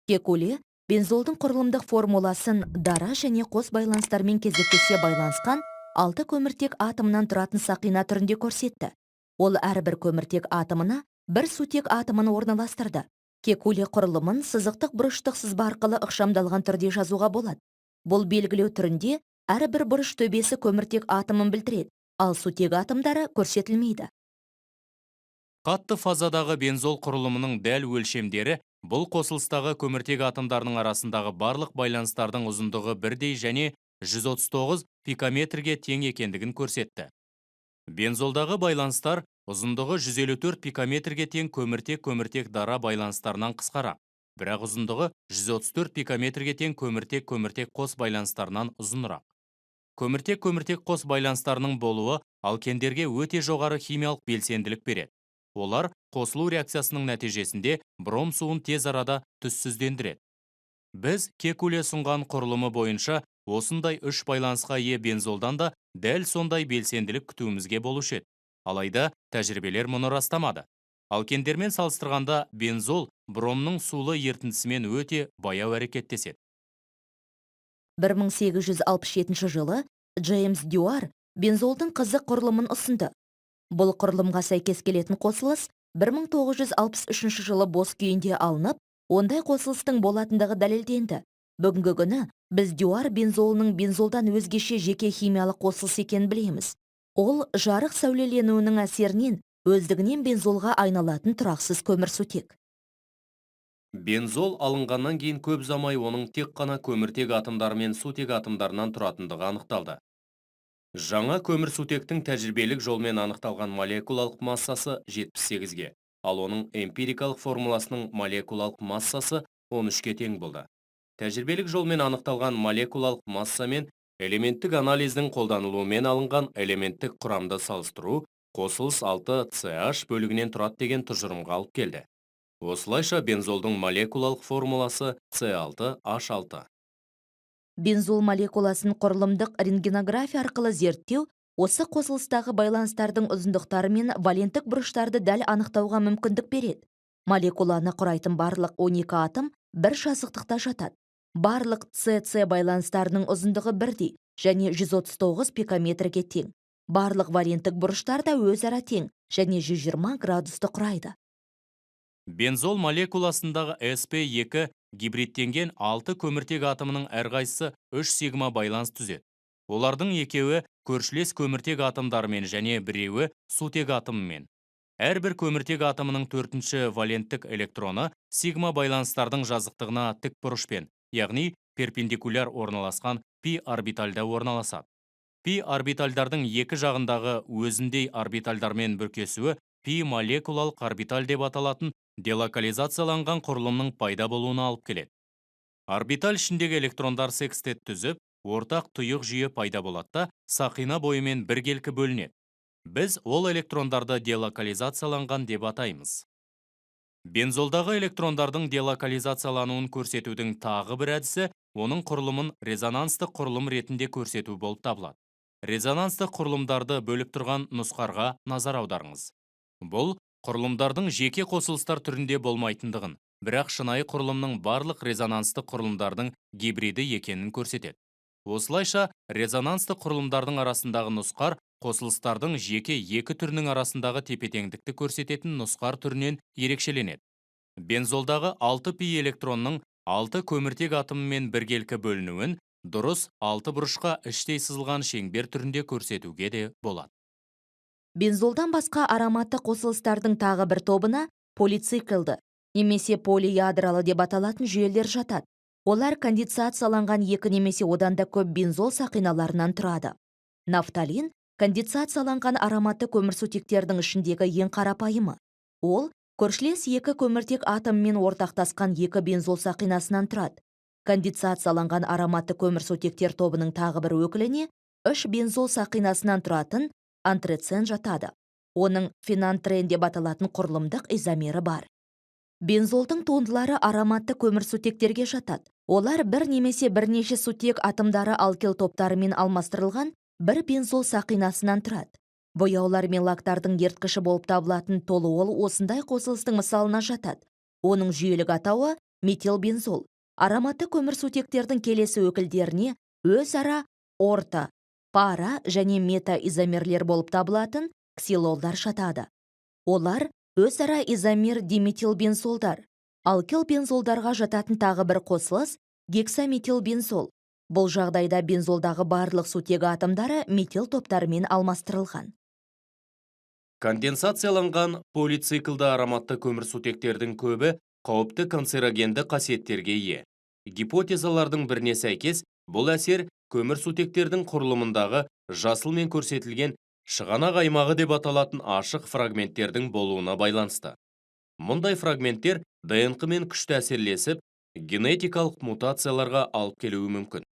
Кекуле бензолдың құрылымдық формуласын дара және қос байланыстармен кезектесе байланысқан алты көміртек атомынан тұратын сақина түрінде көрсетті. Ол әрбір көміртек атомына бір сутек атомын орналастырды. Кекуле құрылымын сызықтық бұрыштық сызба арқылы ықшамдалған түрде жазуға болады. Бұл белгілеу түрінде әрбір бұрыш төбесі көміртек атомын білдіреді, ал сутек атомдары көрсетілмейді. Қатты фазадағы бензол құрылымының дәл өлшемдері бұл қосылыстағы көміртек атомдарының арасындағы барлық байланыстардың ұзындығы бірдей және 139 пикометрге тең екендігін көрсетті. Бензолдағы байланыстар ұзындығы 154 пикометрге тең көміртек-көміртек дара байланыстарынан қысқарақ, бірақ ұзындығы 134 пикометрге тең көміртек-көміртек қос байланыстарынан ұзынырақ. Көміртек-көміртек қос байланыстарының болуы алкендерге өте жоғары химиялық белсенділік береді. Олар қосылу реакциясының нәтижесінде бром суын тез арада түссіздендіреді. Біз Кекуле ұсынған құрылымы бойынша осындай үш байланысқа ие бензолдан да дәл сондай белсенділік күтуімізге болушы еді. Алайда тәжірибелер мұны растамады. Алкендермен салыстырғанда бензол бромның сулы ерітіндісімен өте баяу әрекеттеседі. 1867 жылы Джеймс Дьюар бензолдың қызық құрылымын ұсынды. Бұл құрылымға сәйкес келетін қосылыс 1963 жылы бос күйінде алынып, ондай қосылыстың болатындығы дәлелденді. Бүгінгі күні біз Дьюар бензолының бензолдан өзгеше жеке химиялық қосылыс екенін білеміз. Ол жарық сәулеленуінің әсерінен өздігінен бензолға айналатын тұрақсыз көмірсутек. Бензол алынғаннан кейін көп ұзамай оның тек қана көміртек атомдары мен сутек атомдарынан тұратындығы анықталды. Жаңа көмірсутектің тәжірибелік жолмен анықталған молекулалық массасы 78-ге, ал оның эмпирикалық формуласының молекулалық массасы 13-ке тең болды. Тәжірибелік жолмен анықталған молекулалық масса мен элементтік анализдің қолданылуымен алынған элементтік құрамды салыстыру қосылыс 6 CH бөлігінен тұрады деген тұжырымға алып келді. Осылайша, бензолдың молекулалық формуласы C6H6. Бензол молекуласын құрылымдық рентгенография арқылы зерттеу осы қосылыстағы байланыстардың ұзындықтары мен валенттік бұрыштарды дәл анықтауға мүмкіндік береді. Молекуланы құрайтын барлық 12 атом бір жазықтықта жатады. Барлық CC байланыстарының ұзындығы бірдей және 139 пикометрге тең. Барлық валенттік бұрыштар да өзара тең және 120 градусты құрайды. Бензол молекуласындағы sp2 гибридтенген 6 көміртек атомының әрқайсысы 3 сигма байланыс түзеді. Олардың екеуі көршілес көміртек атомдарымен және біреуі сутек атомымен. Әрбір көміртек атомының төртінші валенттік электроны сигма байланыстардың жазықтығына тік бұрышпен, яғни перпендикуляр орналасқан пи орбитальда орналасады. Пи орбитальдардың екі жағындағы өзіндей орбитальдармен бүркесуі пи молекулалық орбиталь деп аталатын делокализацияланған құрылымның пайда болуына алып келеді. Орбиталь ішіндегі электрондар секстет түзіп, ортақ тұйық жүйе пайда болады да, сақина бойымен біркелкі бөлінеді. Біз ол электрондарды делокализацияланған деп атаймыз. Бензолдағы электрондардың делокализациялануын көрсетудің тағы бір әдісі оның құрылымын резонанстық құрылым ретінде көрсету болып табылады. Резонанстық құрылымдарды бөліп тұрған нұсқарға назар аударыңыз. Бұл құрылымдардың жеке қосылыстар түрінде болмайтындығын, бірақ шынайы құрылымның барлық резонанстық құрылымдардың гибриді екенін көрсетеді. Осылайша, резонанстық құрылымдардың арасындағы нұсқар қосылыстардың жеке екі түрінің арасындағы тепе-теңдікті көрсететін нұсқар түрінен ерекшеленеді. Бензолдағы 6 пи электронның 6 көміртек атомымен біркелкі бөлінуін дұрыс 6 бұрышқа іштей сызылған шеңбер түрінде көрсетуге де болады. Бензолдан басқа ароматты қосылыстардың тағы бір тобына полициклді немесе полиядралы деп аталатын жүйелер жатады. Олар конденсацияланған екі немесе одан да көп бензол сақиналарынан тұрады. Нафталин конденсацияланған ароматты көмірсутектердің ішіндегі ең қарапайымы. Ол көршілес екі көміртек атомымен ортақтасқан екі бензол сақинасынан тұрады. Конденсацияланған ароматты көмірсутектер тобының тағы бір өкіліне үш бензол сақинасынан тұратын антрацен жатады. Оның фенантрен деп аталатын құрылымдық изомері бар. Бензолдың туындылары ароматты көмірсутектерге жатады. Олар бір немесе бірнеше сутек атомдары алкил топтарымен алмастырылған бір бензол сақинасынан тұрады. Бояулар мен лактардың еріткіші болып табылатын толуол осындай қосылыстың мысалына жатады. Оның жүйелік атауы Метилбензол. Ароматты көмірсутектердің келесі өкілдеріне өзара орто, пара және мета изомерлер болып табылатын ксилолдар жатады. Олар өзара изомер диметилбензолдар. Алкилбензолдарға жататын тағы бір қосылыс гексаметилбензол. Бұл жағдайда бензолдағы барлық сутегі атомдары метил топтарымен алмастырылған. Конденсацияланған полициклді ароматты көмірсутектердің көбі қауіпті канцерогенді қасиеттерге ие. Гипотезалардың біріне сәйкес, бұл әсер көмірсутектердің құрылымындағы жасылмен көрсетілген шығанақ аймағы деп аталатын ашық фрагменттердің болуына байланысты. Мұндай фрагменттер ДНҚ-мен күшті әсерлесіп, генетикалық мутацияларға алып келуі мүмкін.